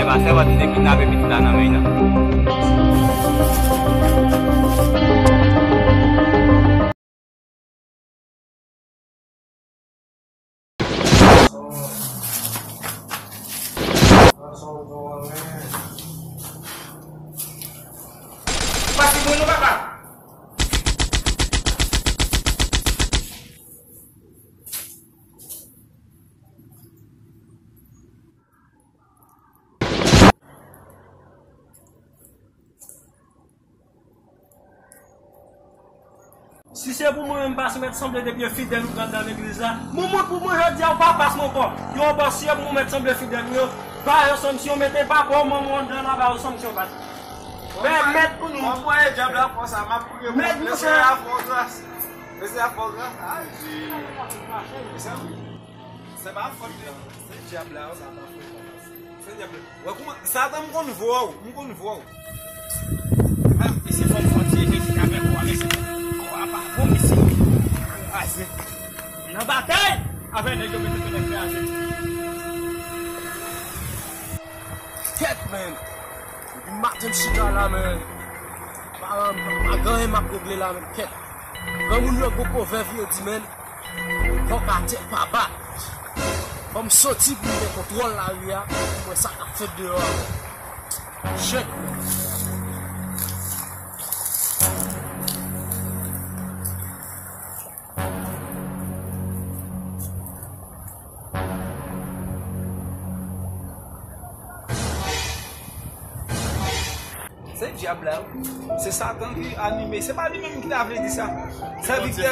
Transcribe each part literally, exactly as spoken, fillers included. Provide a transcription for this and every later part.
Pastè pa t vle kidnape pitit la nan men l. Pase bon non, papa. Si se pou mwen menm, pastè, mèt sanble depi yo fidèl ou pral nan legliz la. Mwen, mwen, pou mwen, jodi a, ou pa pastè ankò. Yo, pastè, pou mwen, mèt sanble fidèl ou yo. Ba yo sanksyon, mete papa w, manman w anndan la, ba yo sanksyon, pastè. Mèt, mèt pou nou. Anvwaye dyab la fò sa, m ap priye pou mèt, mesye a fò gras. Mesye a fò gras. Ay, Jezi. Mesye a fò gras. Se pa fòt li. Se dyab la, sa pa fòt li. Se dyab la. Wè kouman, Satan, m konn vwa w, m konn vwa w. Ah, mesye, fò m fò Dye Jezi k avèk ou, mesye. Kò a pa bon, mesye. Kraze. Nan batay avèk nèg yo, mete nèg kraze. Kèt, man. Depi maten m chita la, man. Pa, pa, pa gen anyen m ap regle la, man. Kèt. Granmoun yo gon pwovèb yo di, man. Kòk atè pa bat. Fò m soti pou m gen kontwòl lari a, pou m wè sa k ap fèt deyò a. Shit. Se dyab la, wi. Se Satan ki anime. Se pa li menm ki ta vle di sa. Sèvitè,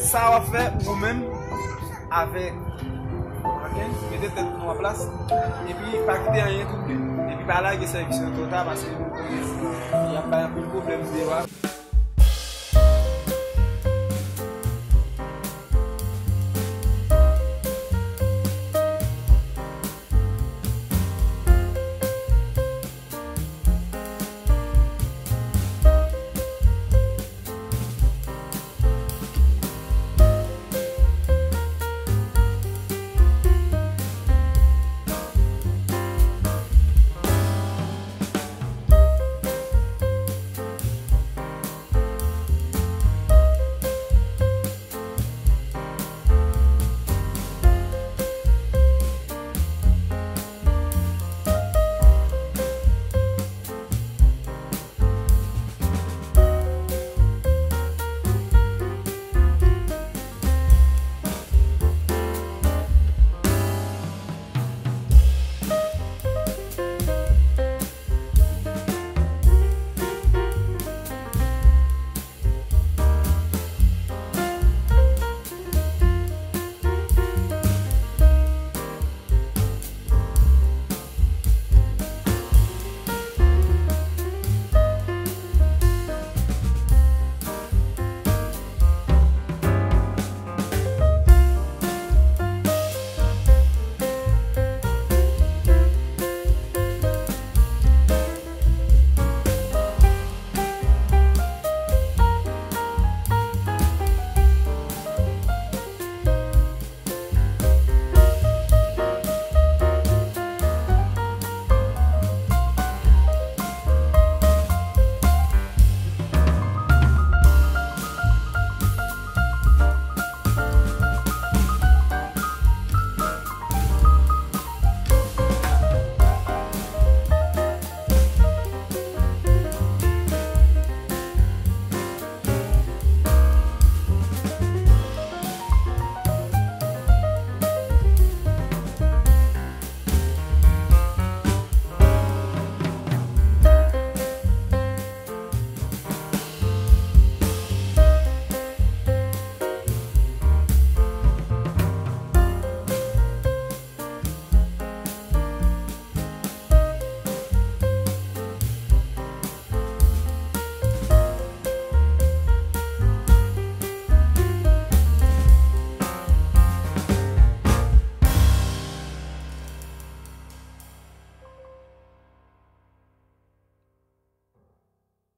sa w ap fè ou menm avèk Aken, mete tèt nou an plas. Epi pa kite anyen twouble. Epi pa lage sèvis yo twò ta paske nou konnen y ap bay anpil pwoblèm deyò a.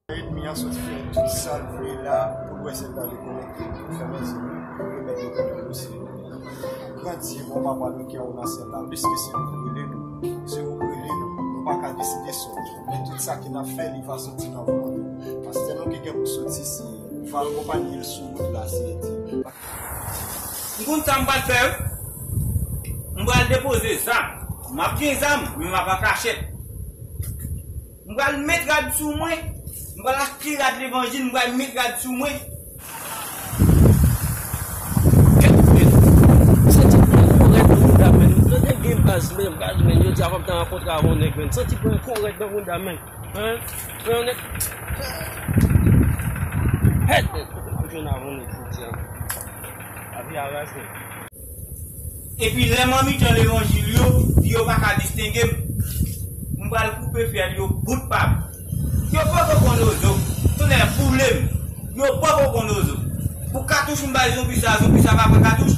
Ènmi an sot fè tout sa l vle la pou l wè sèl la rekonèt ke fèmen zye nou, pou remèt nou kont nou se grandi, bon papa nou ki anwo nan syèl la, plis ke se ou ki rele nou, se ou ki rele nou, nou pa Deside sòti. Men tout sa ke n ap fè, li va soti nan volonte. Pastè nou ki gen pou soti, se va akonpaye l sou wout la, si Dye. M konn sa m pral fè, wi. M pral depoze zam. M ap gen zam, men m ap an kachèt. M pral met rad sou mwen. M pral achte rad levanjil, m pral met rad sou mwen. Santi pran yon rèd nan mouda, men. Tande gen baz, men, baz, men. Yo di a fò m ta rankontre avè yon nèg, men. Santi pran yon rèd nan mouda, men. Hein? Pran yon nèg. Rèd, men. Kote pou jwenn avè yon nèg jodi a? Lavi a raje. Epi lè m an mitan levanjil yo, yo pa ka distenge m. M pral koupe fè yo bout pa bout. Yo poko konn ozo. Tonnè boule m. Yo poko konn ozo. Pou katouch m bay zonbi sa, zonbi sa pa pran katouch.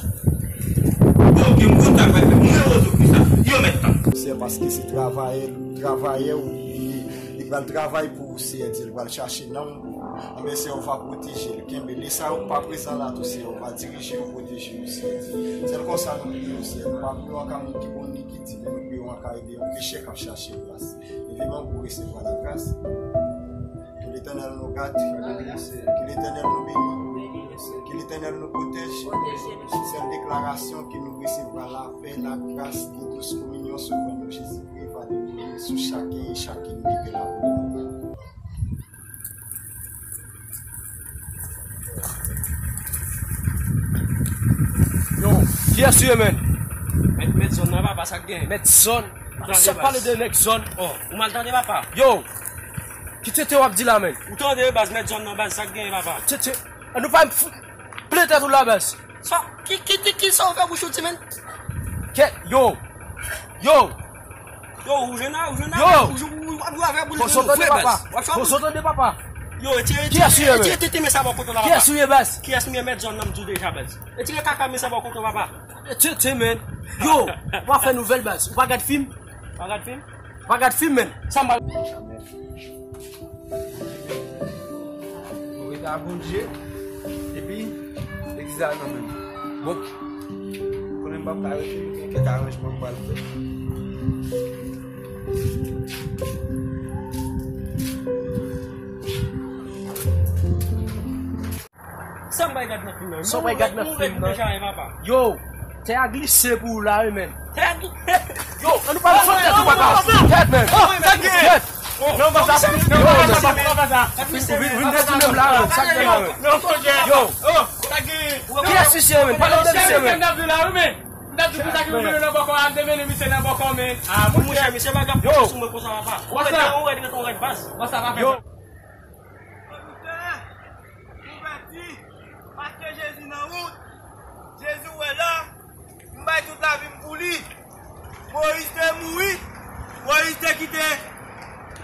Yo gen moun sa pral fè mwen ozo pou sa. Yo mèt tann. Se paske se travayè, travayè ou li ye. Li pral travay pou ou, Seyè Dye, li pral chache nanm ou. Anben, Seyè, ou va pwoteje l, kenbe l. E sa yo k pa prezan la tou, Seyè, ou va dirije yo, pwoteje yo, Seyè Dye. Sèl konsa nou priye w, Seyè. Nou pa priye w an ka moun ki bon ni ki di, men nou priye w an ka ede yon pechè k ap chache gras. Leve men w pou resevwa lagras. Ke Letènèl nou gade. Ke Letènèl nou beni. Ke Letènèl nou pwoteje. Sèl deklarasyon ke nou resevwa lapè, lagras, de dous kominyon Sovè nou Jezikri va demeure sou chacun et chacune ki te la pou nou. Yo, kiyès ou ye, men? Mèt, mèt zòn nan, papa, sa k gen? Mèt zòn? Sa pale de nèg zòn? Oh, ou mal tande, papa? Yo, ki tete w ap di la, men? Ou tande, baz, mèt zòn nan, baz, sa k gen, papa? Tete, nou pa m f-, plen tèt ou la, baz. Sa, ki, ki, ki, ki sa w fè bouch ou di, men? Kè, yo, yo. Yo, ou jwenn a, ou jwenn a, yo. Ou jwenn, ou, ou, ou avè bouch ou jwenn, frè, baz. W ap fè bouch. Kiyès ou ye, men? Kiyès ou ye, baz? Kiyès ou ye, mèt zòn nan, m di w deja, baz. Retire kaka men sa bò kote w, papa. Tete, men. Yo, w ap fè nouvèl, baz. Ou pa gad fim? Pa gad fim? Pa gad fim, men. Sa m pa. Ou rete a Bondye. Epi, legliz la nan men m. Bon, konnen m p ap ka rete, men gen kèk aranjman m pral fè. Sa m bay gad nan fim nan? Sa w bay gad nan fim nan? Yo, tè a glise pou ou la, wi, men. Tè a glise. Yo, ann nou pa sot tèt ou, papa. Tèt, men. Tèt. Non, papa. Non, papa. Ou vin, vin detounen m la, men. Sa k gen la, men? Yo. Kiyès misye, men? Pale m de misye, men. M t ap di pou sa ki pou mennen nan bòkò, al te mennen misye nan bòkò, men. Ah, monchè, misye pa ka pran sou mwen konsa, papa. Ou rete, ou rete, ou rete baz. Yo. Pwodiktè, konvèti, mache Jezi nan wout. Jezi ou wè la, m bay tout lavi m pou li. Moyiz te mouri, Moyiz te kite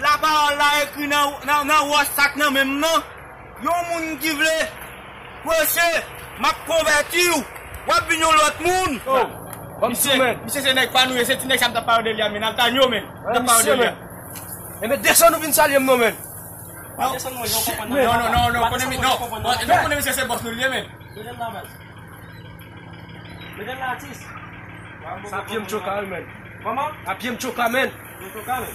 lapawòl la ekri nan, nan, nan wòch sa k nan men m nan. Yon moun ki vle pwoche, m ap konvèti w, w ap vin yon lòt moun. Misye, misye se nèg pa nou ye, se ti nèg sa m t ap pale de li a, men Altanyo, men. M t ap pale de li a. Enben, desann ou vin salye m non, men. Pa desann mwen, jan w konprann nan. Non, non, non, non, konnen mi-, non. Nou konnen misye se bòs nou li ye, men. Mete l la, baz. Mete l la, atis. Sa pye m tchoka, wi, men. Kòman? A pye m tchoka, men. Pye m tchoka, men.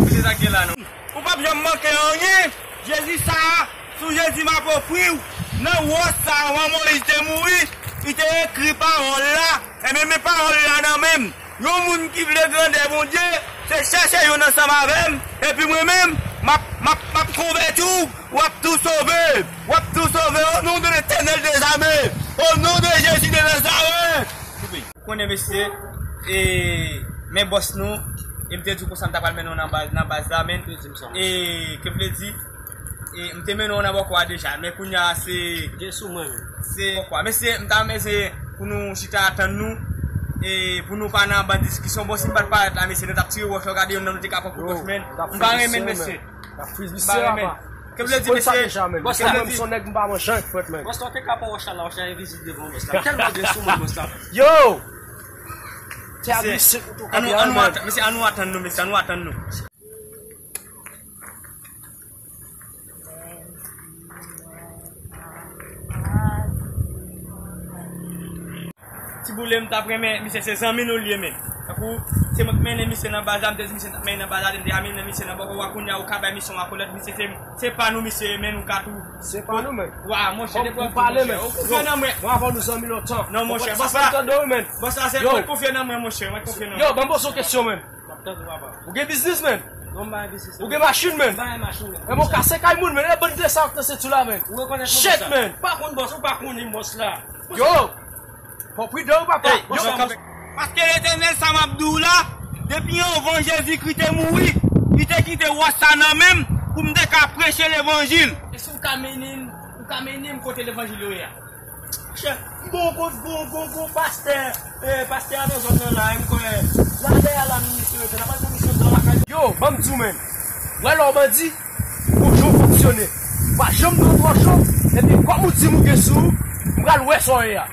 Misye sa k gen la, non. Ou p ap janm manke anyen. Jezi sa a, sou Jezi m ap ofri w. Nan wòch sa a, anvan Moyiz te mouri, li te ekri pawòl la. Enben, men pawòl la nan men m. Yon moun ki vle grandè Bondye, se chèche youn ansanm avè m. Epi mwen menm, m ap, m ap, m ap konvèti w, w ap tou sove. W ap tou sove, au nom de l'Éternel des armées, au nom de Jésus de Nazareth. Ou konnen, mesye, e, men bòs nou, e m te di w konsa m ta pral mennen w nan baz, nan baz la, men, e, ke vle di, e, m te mennen w nan bòkò a deja, men kounye a se. Gen sou mwen, men. Se bòkò a. Mesye, m ta renmen se pou nou chita tann nou, e, pou nou pa nan bann diskisyon. Bon, si m pa t parèt la, mesye, nou t ap tire wòch, gade youn nan nou te ka pran kout wòch, men. M pa renmen, mesye. M pa renmen. Ke vle di, mesye? Bòs la, menm si yon nèg m pa manje ank, frèt, men. Bòs la, w te ka pran wòch la, wòch la envizib devan w, bòs la. Tèlman gen sou mwen, bòs la. Yo! Tè a glise pou tou. Ann nou, ann nou atann, mesye, ann nou atann nou, mesye, ann nou atann nou. Ti boule, m t ap renmen, misye se zanmi nou l ye, men. Tankou, se mwen k mennen misye nan baz la, m te di misye t ap mennen nan baz la, m te amenn misye nan bò, wa kounye a ou ka bay misye yon akolèd, misye se, se pa nou misye ye, men nou ka tou. Se pa nou, men. Wa, monchè, depi w pale, men. Ou konfye nan mwen. Mwen avè w nou zanmi lontan. Non, monchè, bòs la, bòs la, se mwen konfye nan mwen, monchè, mwen konfye nan mwen. Yo, ban m poze w kesyon, men. M ap tande w, papa. Ou gen biznis, men? Non, m pa gen biznis. Ou gen machin, men? M pa gen machin, men. E bon, kase kay moun, men. E bann de sa w te se tou la, men. Ou rekonèt mwen, bòs la? Shit, men. Ou pa konn bòs, ou pa konnen bòs la. Yo! Fò w pridan wi, papa. Ey, yo, kanpe. Paske Letènèl, sa m ap di w la, depi anvan Jezikri te mouri, li te kite wòch sa nan men m pou m te ka preche levanjil. E si w ka mennen m, ou ka mennen m kote levanjil yo ye a? Chè, gon, gon, gon, gon, gon pastè, eh, pastè a nan zòn nan la, m kwè, la dèyè la, misye rete, n ap al pou misye blan lakay. Yo, ban m di w, men. Wè lè w bandi, ou jan w fonksyone. Ou pa janm twò twò cho, epi kòm ou di m ou gen sou ou, m pral wè sa w ye a.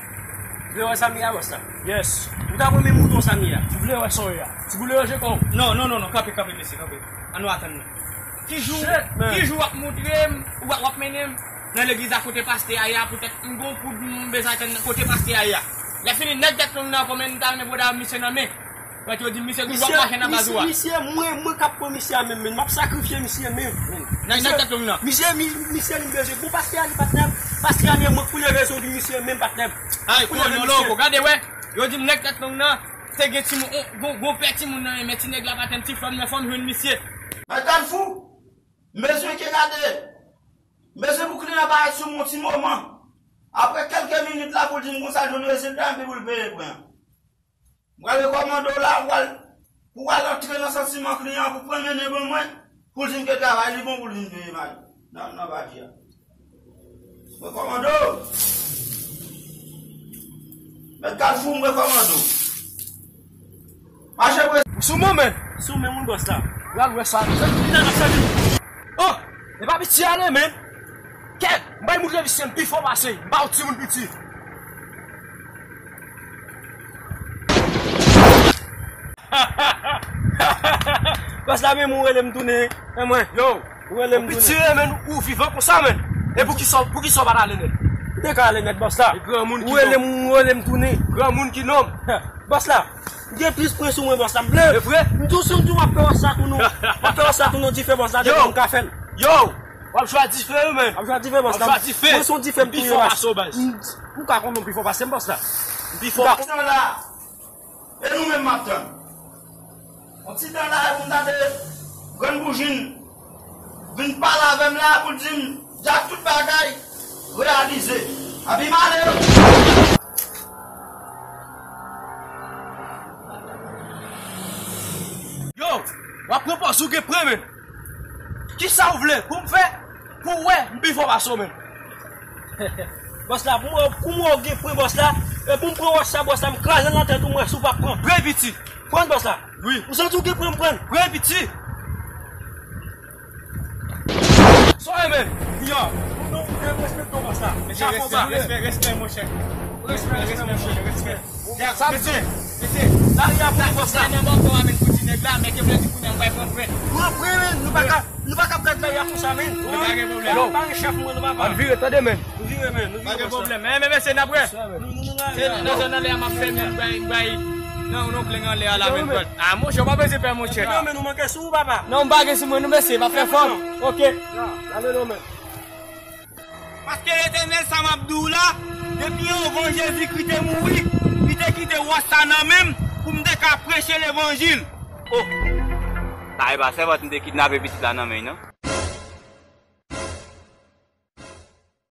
Vle wè sa m ye a, bòs la? Yes. Ou ta renmen m moutre w sa m ye a? M vle wè sa w ye a. Ti boule ranje kò w. Non, non, non, non, kanpe, kanpe, mesye, kanpe. Ann nou atann nou. Ki jou, ki jou w ap moutre m, w ap, w ap mennen m nan legliz la kote pastè a ye a, poutèt m gon kout m bezwen tann kote pastè a ye a. Lè fini, nèg tèt long nan, kòman m ta renmen pran misye nan men. Mwen te di misye toujou ap mache nan baz ou a. Misye, mwen, mwen k ap pran misye a menm, men m ap sakrifye misye menm. Nan, nan tèt long nan. Misye, mi-, misye li bezwen. Bon, pastè a li patnè. Pastè a li, mwen k pou leve zo di misye menm patnè. Ay, kounye a loko, gade wè. Yo di m nèg tèt long nan, te gen timoun, on, gon, gon pè timoun nan men, men ti nèg la patnè, ti frè m nan, fò m jwenn misye. Mèt Kalfou, m bezwen ke gade. M bezwen pou kliyan parèt sou mwen yon ti moman. Apre kèlke minit la pou l di m konsa l jwenn rezilta, epi pou l peye pwen an. Mwen rekòmande w la, ou al, pou w al antre nan santiman kliyan an, pou pran mennen ban mwen, pou l di m ke travay li bon pou l vin peye mal nan, nan badi a. Mwen rekòmande w. Mèt Kalfou, mwen rekòmande w. Mache prese. Ou sou mwen, men. Sou men moun bòs la. Ou al wè sa. Sa ki nan sa ki. Oh! E pa piti a non, men. Kèt! M bay moun revisyen m pi fò pase. M pa yon timoun piti. Bòs la, men moun rele m tounen. E mwen. Yo, ou rele m tounen. Piti, men ou vivan konsa, men. E pou ki sa, pou ki sa w pa t ale nèt? M te ka ale nèt, bòs la. E granmoun ki nonm. Ou rele m, ou rele m tounen. Granmoun ki nonm. Bòs la. M gen plis pwen sou mwen, bòs la. M vle. E vre? M tou sou m tou w ap fè wòch sa pou nou. W ap fè wòch sa pou nou dife, bòs la, depi m ka fè l. Yo! W ap jwe a dife wi, men. W ap jwe a dife, bòs la. W ap jwe a dife. Mwen se yon dife m touye, bòs. Pi fò pase w, baz. M, ou ka konn m pi fò pase m, bòs la. M pi fò. Yon ti tan la. E nou menm m ap tann. Yon ti tan la, e pou m tande grann boujin vin pale avè m la pou l di m, Dyak, tout bagay reyalize. Abi male. Yo, w ap pran pòz ou gen pran, men. Kisa w vle pou m fè pou w wè m pi fò pase w, men? Bòs la, pou mwen, pou mwen w gen pwen, bòs la, e pou m pran wòch sa, bòs la, m kraze l nan tèt ou, m wè si w p ap pran. Pran piti. Pran, bòs la. Wi. Ou santi w gen pwen, pran. Pran piti. Sorry, man. Yo. Respè, respè, respè, monchè. Respè, respè, monchè, respè. Sa m di. Lari a pou bòs la. Nan bòkò a, men, pou ti nèg la, men ke vle di kounye a m pral pran pwen. Pran pwen, men, nou pa ka, nou pa ka pèd lari a konsa, men. Nou pa gen pwoblèm. Yo. Pa gen chèf mwen, nou pa. Ann vire, tande, men. Nou vire, men, nou vire. Pa gen pwoblèm. Men, men, mesye, n ap wè. Se nan zòn anlè a m ap fè, men, m bay, m bay. Non, non, plen anlè a la, men. Ah, monchè, w pa bezwen pè, monchè. Non, men nou manke sou ou, papa. Non, m pa gen sou mwen, non, mesye, m ap fè fòm. Ok. Ale non, men. Paske Letènèl, sa m ap di w la, depi anvan Jezikri te mouri, li te kite wòch sa nan men m pou m te ka preche levanjil. Oh! Sa e pa sèvant m te kidnape pitit la nan men l, non?